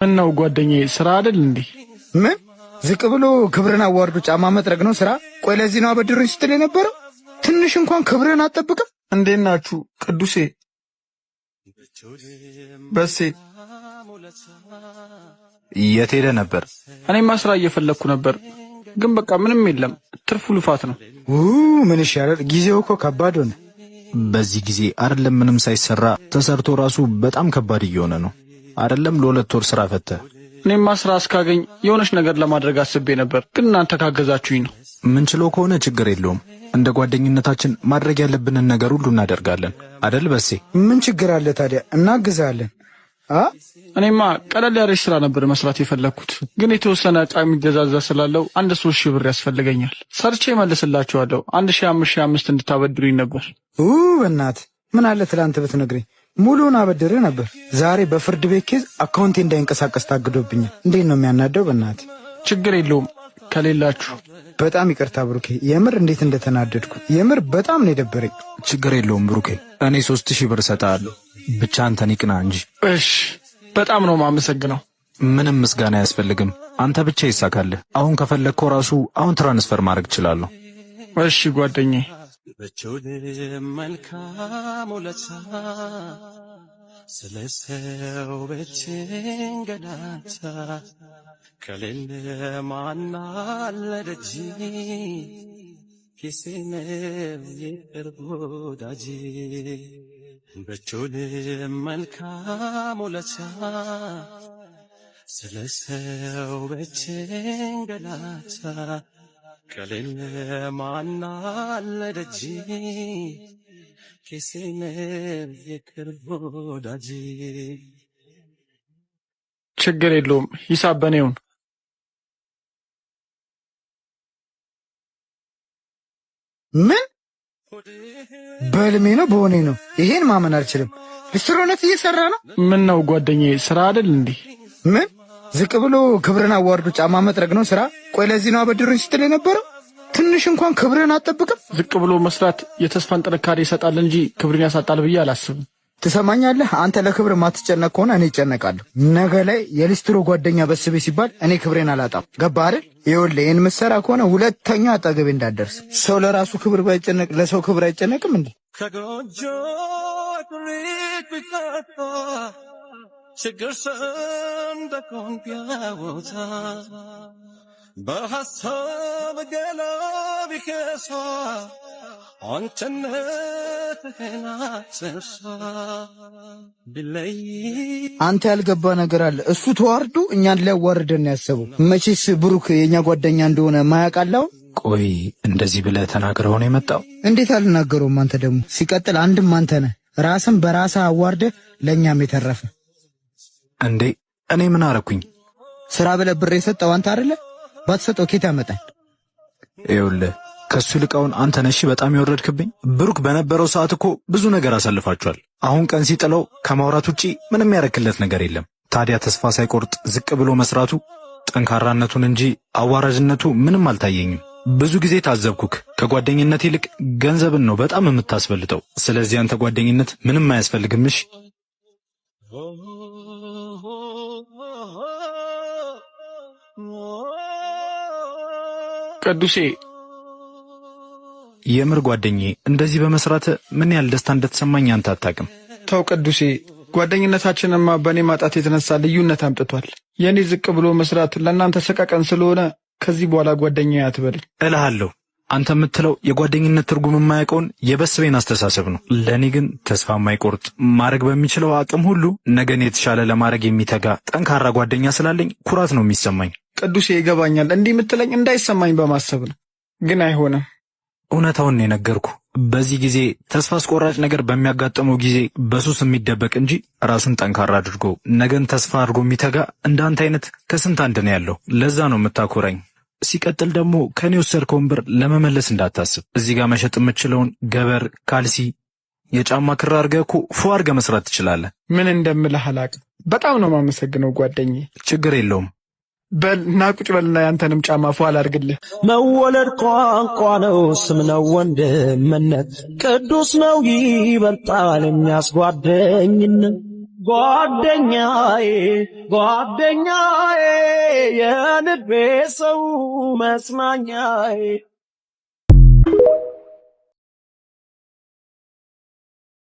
ምነው ጓደኛዬ ስራ አይደል እንዴ? ምን ዝቅ ብሎ ክብርን አዋርዶ ጫማ መጥረግ ነው ስራ? ቆይ ለዚህ ነው አበድሩኝ ስትል የነበረው? ትንሽ እንኳን ክብርን አትጠብቅም? እንዴት ናችሁ ቅዱሴ? በሴ የት ሄደህ ነበር? እኔማ ስራ እየፈለግኩ ነበር፣ ግን በቃ ምንም የለም። ትርፉ ልፋት ነው። ምን ይሻላል? ጊዜው እኮ ከባድ ሆነ። በዚህ ጊዜ አይደለም ምንም ሳይሰራ ተሰርቶ ራሱ በጣም ከባድ እየሆነ ነው። አይደለም ለ2 ወር ስራ ፈተህ። እኔማ ስራ እስካገኝ የሆነች ነገር ለማድረግ አስቤ ነበር፣ ግን እናንተ ካገዛችሁኝ ነው። ምንችለው ከሆነ ችግር የለውም። እንደ ጓደኝነታችን ማድረግ ያለብንን ነገር ሁሉ እናደርጋለን። አደል በሴ? ምን ችግር አለ ታዲያ? እናግዛለን። እኔማ ቀለል ያለች ስራ ነበር መስራት የፈለግኩት፣ ግን የተወሰነ ዕቃ የሚገዛዛ ስላለው አንድ 3,000 ብር ያስፈልገኛል። ሰርቼ እመልስላችኋለሁ። 1,505 እንድታበድሩኝ ነበር። በእናትህ ምን አለ ትላንት ብትነግረኝ ሙሉውን አበድርህ ነበር። ዛሬ በፍርድ ቤት case አካውንቴ እንዳይንቀሳቀስ ታግዶብኛል። እንዴት ነው የሚያናደው? በእናትህ ችግር የለውም ከሌላችሁ። በጣም ይቅርታ ብሩኬ፣ የምር እንዴት እንደተናደድኩ የምር በጣም ነው የደበረኝ። ችግር የለውም ብሩኬ፣ እኔ 3,000 ብር እሰጥሃለሁ። ብቻ አንተን ይቅና እንጂ። እሺ፣ በጣም ነው የማመሰግነው። ምንም ምስጋና አያስፈልግም። አንተ ብቻ ይሳካልህ። አሁን ከፈለግከው ራሱ አሁን transfer ማድረግ እችላለሁ። እሺ ጓደኛዬ። መልካም ውለታ ስለ ሰው ብትንገላታ ከሌለ ማን አለ ደጅ ኪሴ ነው የቅርብ ወዳጅ ብቹን መልካም ውለታ ስለ ሰው ብትንገላታ ከሌለ ማን አለ ደጅ ኪሴ ነው የቅርብ ወዳጅ። ችግር የለውም ሂሳብ በኔ ይሁን። ምን በህልሜ ነው በሆኔ ነው? ይሄን ማመን አልችልም። ሊስትሮነት እየሰራ ነው። ምን ነው ጓደኛዬ ስራ አይደል እንዴ? ምን ዝቅ ብሎ ክብርን አዋርዶ ጫማ መጥረግ ነው ስራ? ቆይ ለዚህ ነው አበድሩኝ ስትል የነበረው? ትንሽ እንኳን ክብርን አትጠብቅም? ዝቅ ብሎ መስራት የተስፋን ጥንካሬ ይሰጣል እንጂ ክብርን ያሳጣል ብዬ አላስብም። ትሰማኛለህ? አንተ ለክብር ማትጨነቅ ከሆነ እኔ እጨነቃለሁ። ነገ ላይ የሊስትሮ ጓደኛ በስቤ ሲባል እኔ ክብሬን አላጣም። ገባህ አይደል? ይኸውልህ ይሄን ምሰራ ከሆነ ሁለተኛ አጠገቤ እንዳትደርስ። ሰው ለራሱ ክብር ባይጨነቅ ለሰው ክብር አይጨነቅም እንዴ? ከጎጆ ቁሪት ቢቀጣ ችግር ሰንደቁን ቢያወጣ በሐሳብ ገላ ቢከሳ አንተነትህን አትርሳ ቢለይ። አንተ ያልገባ ነገር አለ። እሱ ተዋርዶ እኛን ሊያዋርደን ያሰበው። መቼስ ብሩክ የኛ ጓደኛ እንደሆነ ማያውቃለው። ቆይ እንደዚህ ብለህ ተናግረው ነው የመጣው? እንዴት አልናገረውም? አንተ ደግሞ ሲቀጥል አንድም አንተ ነህ ራስን በራስህ አዋርደህ ለእኛም የተረፈ። እንዴ እኔ ምን አረኩኝ? ስራ ብለህ ብር የሰጠው አንተ አይደለ? ባትሰጠው ኬት ያመጣል? ይኸውልህ ከሱ ይልቃውን አንተ ነሽ በጣም የወረድክብኝ። ብሩክ በነበረው ሰዓት እኮ ብዙ ነገር አሳልፋችኋል። አሁን ቀን ሲጥለው ከማውራት ውጪ ምንም ያረክለት ነገር የለም። ታዲያ ተስፋ ሳይቆርጥ ዝቅ ብሎ መስራቱ ጠንካራነቱን እንጂ አዋራጅነቱ ምንም አልታየኝም። ብዙ ጊዜ ታዘብኩክ። ከጓደኝነት ይልቅ ገንዘብን ነው በጣም የምታስበልጠው። ስለዚህ አንተ ጓደኝነት ምንም አያስፈልግም። እሺ ቅዱሴ የምር ጓደኛዬ እንደዚህ በመስራት ምን ያህል ደስታ እንደተሰማኝ አንተ አታውቅም። ተው ቅዱሴ፣ ጓደኝነታችንማ በእኔ ማጣት የተነሳ ልዩነት አምጥቷል። የእኔ ዝቅ ብሎ መስራት ለእናንተ ሰቀቀን ስለሆነ ከዚህ በኋላ ጓደኛዬ አትበለኝ እልሃለሁ። አንተ የምትለው የጓደኝነት ትርጉም የማያውቀውን የበስቤን አስተሳሰብ ነው። ለእኔ ግን ተስፋ የማይቆርጥ ማድረግ በሚችለው አቅም ሁሉ ነገን የተሻለ ለማድረግ የሚተጋ ጠንካራ ጓደኛ ስላለኝ ኩራት ነው የሚሰማኝ። ቅዱሴ ይገባኛል። እንዲህ የምትለኝ እንዳይሰማኝ በማሰብ ነው፣ ግን አይሆንም። እውነታውን ነው የነገርኩ። በዚህ ጊዜ ተስፋ አስቆራጭ ነገር በሚያጋጥመው ጊዜ በሱስ የሚደበቅ እንጂ ራሱን ጠንካራ አድርጎ ነገን ተስፋ አድርጎ የሚተጋ እንዳንተ አይነት ከስንት አንድ ነው ያለው። ለዛ ነው የምታኮራኝ። ሲቀጥል ደግሞ ከኔ ወሰድከውን ብር ለመመለስ እንዳታስብ። እዚህ ጋር መሸጥ የምችለውን ገበር፣ ካልሲ፣ የጫማ ክር አድርገህ እኮ ፎ አድርገህ መስራት ትችላለህ። ምን እንደምልህ አላውቅም። በጣም ነው የማመሰግነው ጓደኛዬ። ችግር የለውም። በል ና ቁጭ በልና ያንተንም ጫማ ፎ አላድርግልህ። መወለድ ቋንቋ ነው፣ ስም ነው ወንድምነት፣ ቅዱስ ነው ይበልጣል የሚያስጓደኝነት። ጓደኛዬ ጓደኛዬ የልቤ ሰው መጽናኛዬ።